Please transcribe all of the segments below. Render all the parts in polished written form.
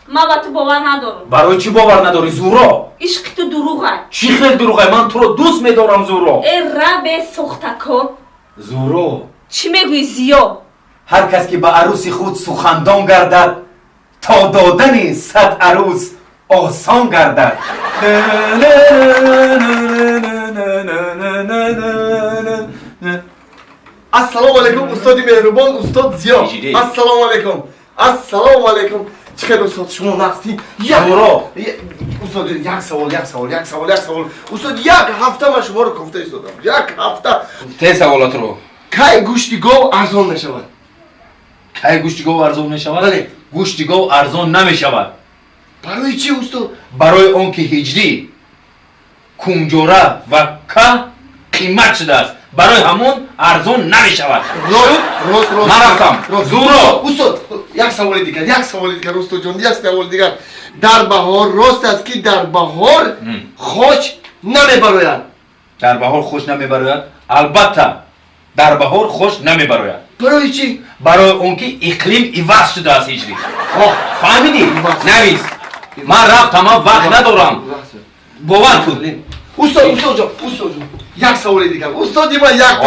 Ман ба ту бовар надорам. Барои чӣ бовар надорӣ, Зуро? Ишқи ту дурӯғай. Чӣ хел дурӯғай? Ман туро дӯст медорам, Зуро. Э, рабе сохтако. Зуро. Чӣ мегӯӣ, Зиё? Ҳар кас ки ба арӯси худ сухандон гардад, то додани 100 арӯс осон гардад. Ассалому алайкум, устоди меҳрубон, устод Зиё. Иҷиди. Ассалому алайкум, ассалому алайкум. Чӣ хел, устод, шумо нақсти? Зуро. Устод, як савол, як савол, як савол, як савол, устод. Як ҳафта ман шуморо кофта истодам, як ҳафта. Те саволатро. Кай гӯшти гов арзон мешавад? Кай гӯшти гов арзон мешавад? Бале. Гӯшти гов арзон намешавад. Барои чӣ, устод? Барои он ки ҳиҷрӣ кунҷора ва ка қимат шудааст, барои ҳамон арзон намешавад. Рост, рост, рост. Ман рафтам. Рост. Зуро. Устод, як саволи дигар, як саволи дигар, устодҷон, як саволи дигар. Дар баҳор рост аст, ки дар баҳор хоч намебарояд? Дар баҳор хоч намебарояд? Албатта, дар баҳор хоч намебарояд. Барои чӣ? Барои он ки иқлим иваз шудааст, ҳиҷрӣ. Фаҳмидӣ? Навис, ман рафтам, ман вақт надорам, бовар кун. Устод, устодҷон, устодҷон, як саволи дигар, устоди ман, як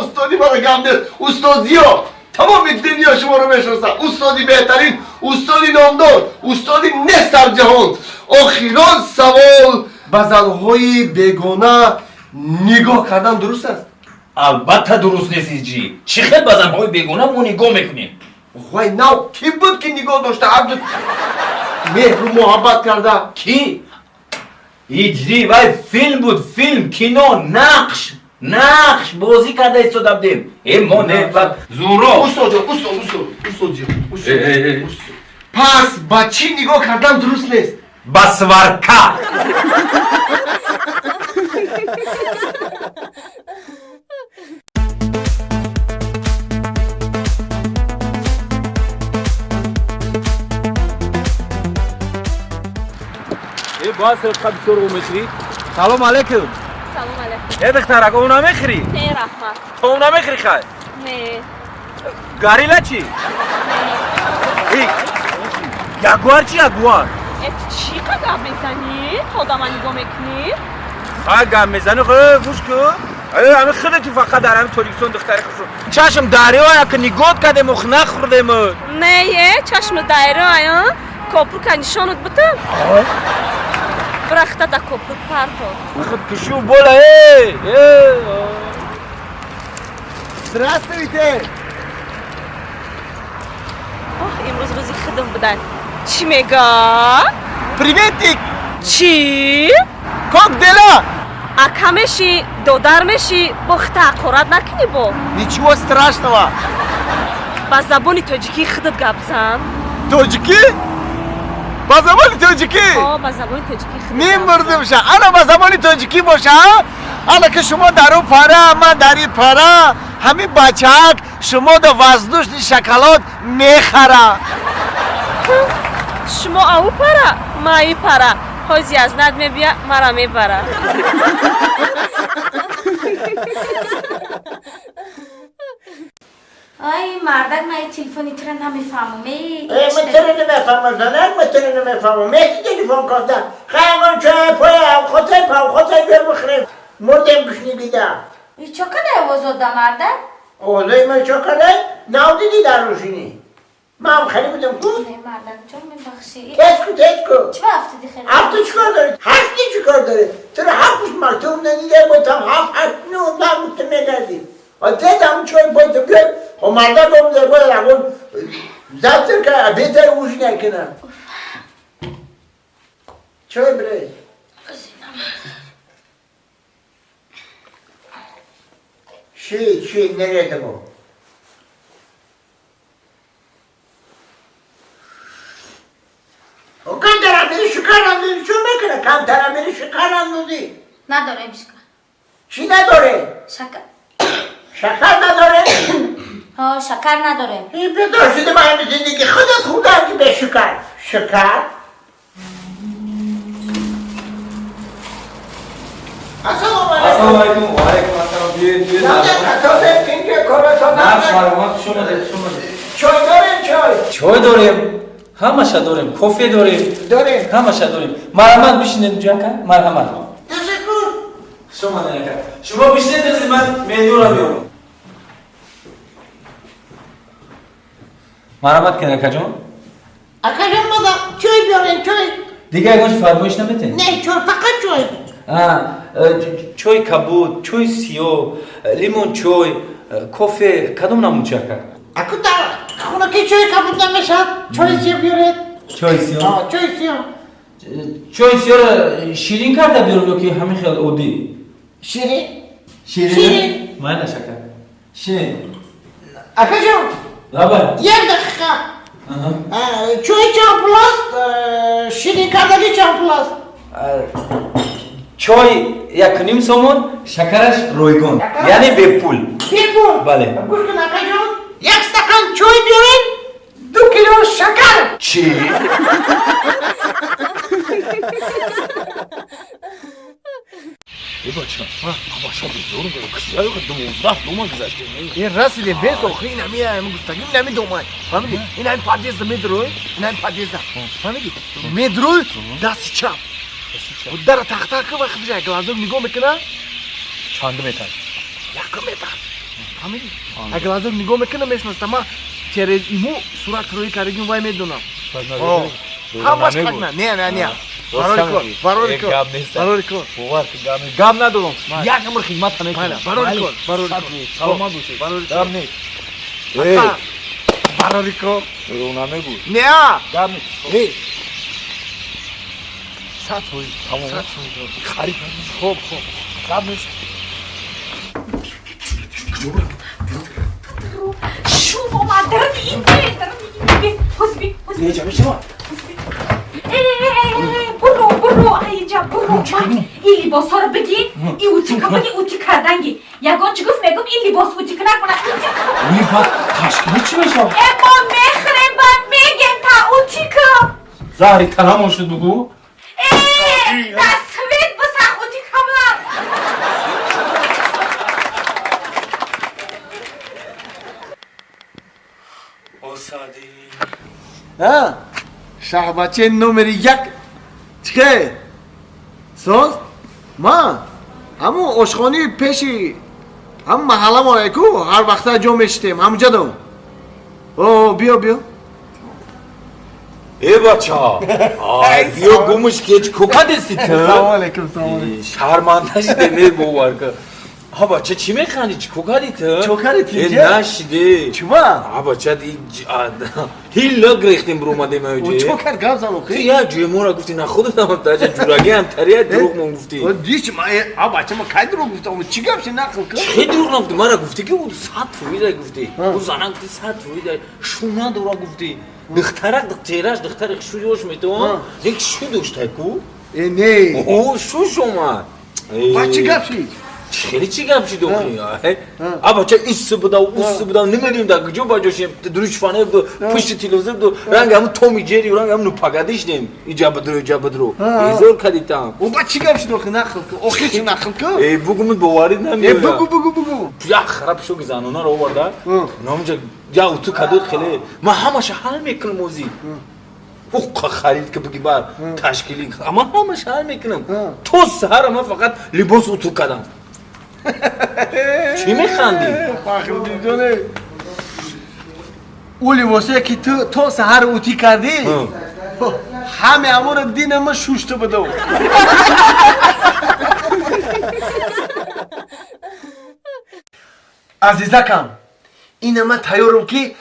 устоди ман, гап нест. Устод Зиё, тамоми дунё шуморо мешиносад, устоди беҳтарин, устоди номдор, устоди нест дар ҷаҳон. Охирон савол: ба занҳои бегона нигоҳ кардан дуруст аст? Албатта, дуруст нест, ҳиҷрӣ. Чӣ хел ба занҳои бегона мо нигоҳ мекунем? Вай нав кӣ буд, ки нигоҳ дошта, абду меҳру муҳаббат карда? Кӣ, ҳиҷрӣ? Вай филм буд, филм, кино, нақш, нақш бозӣ карда истода будем. Э, мо не, Зуро. Устодҷон, устод, устод, устодҷон, пас ба чӣ нигоҳ кардан дуруст нест? Ба сварка. Боз бисёр мехӯрӣ. Салом алейкум. Салом алейкум. Э, духтарак, об намехӯрӣ? Не, раҳмат. То об намехӯрӣ, хай? Не. Горилла чӣ? Ягуар чӣ, ягуар? Э, чӣ қа гап мезанӣ? То да ман нигоҳ мекунӣ? Хай, гап мезанӣ. Гӯш кун, ами худати фақат дар ҳами Тоҷикистон духтари хушрӯ. Чашм дарёя, ки нигоҳ кардему нахӯрдему. Не, е, чашми дарёя копурка нишонат бутам, бирахта да копурк парто. Худ кишу бола, э э. Здравствуйте. Оҳ, имрӯз рӯзи худам будан. Чӣ мега? Приветик. Чӣ? Как дела? Ака мешӣ, додар мешӣ, бо хита ҳақорат накунӣ бо. Ничего страшного. Ба забони тоҷикии худат гап зан. Тоҷикӣ? Ба забони тоҷикӣ? О, ба забони тоҷикии худат. Мемурдимша, ана ба забони тоҷикӣ боша. Ана ки шумо дар ӯ пара, ман дар и пара, ҳамин бачаак шумо да воздушный шоколад мехара. Шумо ау пара, ма и пара, ҳози аз над мебия, мара мебара. Ай, мардак, ман телефони тура намефаҳмам. Э, ман туро намефаҳмам, занак, ман туро намефаҳмам. Меки телефон карда. Хайгон чой поя, хотай пав, хотай бер бихӯрем. Мурдем гушнигида. Чо кадай овозода, мардак? Овозои ман чо кадай? Нав дидӣ дар рӯшинӣ. Ман хеле будам ку? Не, мардак ҷон, мебахшӣ. Тез ку, тез ку. Чӣ ба афтиди хеле? Афту чӣ кор дорӣ? Ҳашти чӣ кор дорӣ? Туро ҳафт мактуб надида будам, ҳафт, ҳашт, нӯ, даҳ гуфта мегардӣ. Тез ҳамун чой пойта биёр. Хо мардак омада, бояд ҳамун завтрака, обеда, ужина кунам. Чой бирей. Ши, ши, нерезамо. Камтар мери шикар андозӣ, чӣ мекунад? Камтар мери шикар андозӣ. Надорем шикар. Чӣ надоре? Шакар. Шакар надоре? Ҳо, шакар надорем. Ин бедор шуда, ман ҳами зиндагӣ худат худам ки бе шикар. Шикар? Ассалому алайкум. Ассалому алайкум. Ва алайкум ассалом. Биёед, биёед. На, саломат, хуш омадед, хуш омадед. Чой дорем, чой? Чой дорем. Ҳамаша дорем, кофе дорем. Дорем. Ҳамаша дорем. Марҳамат, бишинед инҷо, ака. Марҳамат. Ташаккур. Шумо не, ака. Шумо бишинед, азиз, ман менюро биёрам. Марҳамат кунед, акаҷон. Акаҷон, мада чой биёрем, чой. Дигар ягон чиз фармоиш наметем? Не, чой, фақат чой. Чой кабуд, чой сиёҳ, лимон чой, кофе, кадом намуд чой, ака? Аку дар хонаки чой кабуд намешавад, чой сиёҳ биёред. Чой сиёҳ? Чой сиёҳ. Чой сиёҳро ширин карда биёрам ё ки ҳамин хел оддӣ? Ширин. Ширин? Ширин. Майлаш, ака. Ширин. Акаҷон. Лабай. Як дақиқа. Чой чанд пул аст? Ширин кардагӣ чанд пул аст? Чой 1.5 сомон, шакараш ройгон, яъне бепул. Бепул? Бале. Гӯш кун, акаҷон, як стакан чой биёред, 2 кило шакар. Чӣ? Ин расиде вес охи ин ҳами ҳами гуфтагим ин ҳами домай. Фаҳмидӣ? Ин ҳами подъезда медрӯй, ин ҳами подъезда. Фаҳмидӣ? Медрӯй дасти чап. Дара тахта ки вақт бижа глазок нигоҳ мекуна? Чанд метр? 1 метр. Фаҳмидӣ? Агар глазок нигоҳ мекуна мешноста ма через иму сурат рӯи кардагим вай медонам. Ҳамаш қадна. Не, не, не. Барори кор, барори кор. Барори кор. Бовар ки гап нест. Гап надорам. Як умр хидмат мекунам. Барори кор, барори кор. Саломат бошед. Гап нест. Барори кор. Дурӯғ намегӯ. Не. Гап нест. Эй. 100%. Тамом. Харид. Хоб, хоб. Гап нест. Шум омад, дарни ин, дарни ин. Ҳузби, ҳузби. Не, ҷамъ шава. Буро, буро, айҷа, буро. Ин либосҳоро бигир, ин утика бигир, утик карданги. Ягон чӣ гуфт, мегум, ин либос утик накуна, утик. Уи, баъд ташкили чӣ мешавад? Э, мо мехӯрем, ба мегем та утика. Заҳри танамон шуд, бугӯ. Э, дар свет бисах утикама. Осади. Шаҳбачаи номери 1 чике? Соз? Ма ҳамун ошхонаи пеши ҳамун маҳалламон ку ҳар вақта ҷо мешитем, ҳамунҷа дом. О, биё, биё. Э, бача, ай, биё гумш кеч кукадеси ту? Салом алейкум, салом алейкум. Шарманда шиде, не бовар ка. Ҳа, бача, чӣ механдӣ? Чӣ кукади ту? Чӣ кади ту? Э, нашиде. Чӣ ва? Ҳа, бача, ҳилла гирехтем биромадем аёҷе. Чӣ кард гап зан охи? Ту як ҷои моро гуфтӣ, на худатам таҷа ҷурагӣ ҳам тария дурӯғ мон гуфтӣ. Диш, ма, э, а, бача, ма кай дурӯғ гуфтам? Чӣ гап ши нақл кун? Чӣ дурӯғ нагуфтӣ? Мара гуфтӣ ки ӯ 100% гуфтӣ. Ӯ занак гуфтӣ 100%. Шуна дора гуфтӣ. Духтарак, чеҳраш духтари хушу ёш метавон. Як шу доштай ку? Э, не. О, шуш омад. Ба чӣ гап шид? Хеле чӣ гап шид охи? А, бача, ис буда, ус буда, намедонем дар куҷо ба ҷо шидем. Дуруш фане буду, пушти телевизор буду, ранг ҳамун Томи Ҷерри, ранг ҳамун нупагадӣ шидем. Иҷа будро, иҷа будро. Безор кардӣ там. О, ба чӣ гап шид охи? Нақл кун. Охи чӣ нақл кун? Э, бугумут боварӣ намеояд. Э, бугу, бугу, бугу. Як хараб шоки занонаро оварда. Номҷа як уту каду хеле. Ман ҳамаша ҳал мекунам озӣ. Уққа харид ки буги бар ташкилӣ. Ман ҳамаша ҳал мекунам. То саҳара ман фақат либос уту кардам. Чӣ механдӣ? Фахриддин ҷоне, ӯ либосое ки ту то саҳар утӣ кардӣ, ҳаме ҳамонро дина ман шушта будам. Азизакам, ина ман тайёрам ки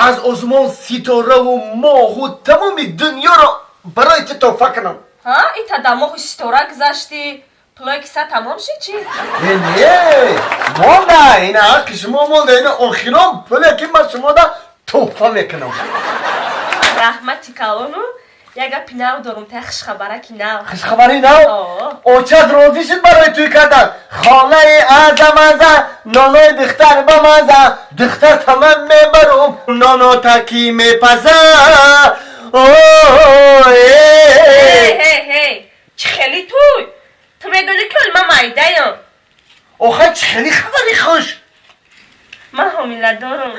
аз осмон ситораву моҳу тамоми дунёро барои ту тӯҳфа кунам. Ҳа, ита да моҳу ситора гузаштӣ. Пулои киса тамом шид чӣ? Не, не, монда, ина ҳаққи шумо монда, ина охирон пуле ки ман шумода тӯҳфа мекунам. Раҳмати калону, як гапи нав дорум, та хушхабараки нав. Хушхабари нав? О. Очат розӣ шуд барои тӯй кардан. Хонаи азамаза, нонои духтар ба маза, духтар тамам мебарум, ноно таки мепаза. О, э. Ҳей, ҳей, ҳей, чӣ хели тӯй? Ту медонӣ ки ман майдаям. Охир чӣ хели хабари хуш? Ман ҳомиладорам.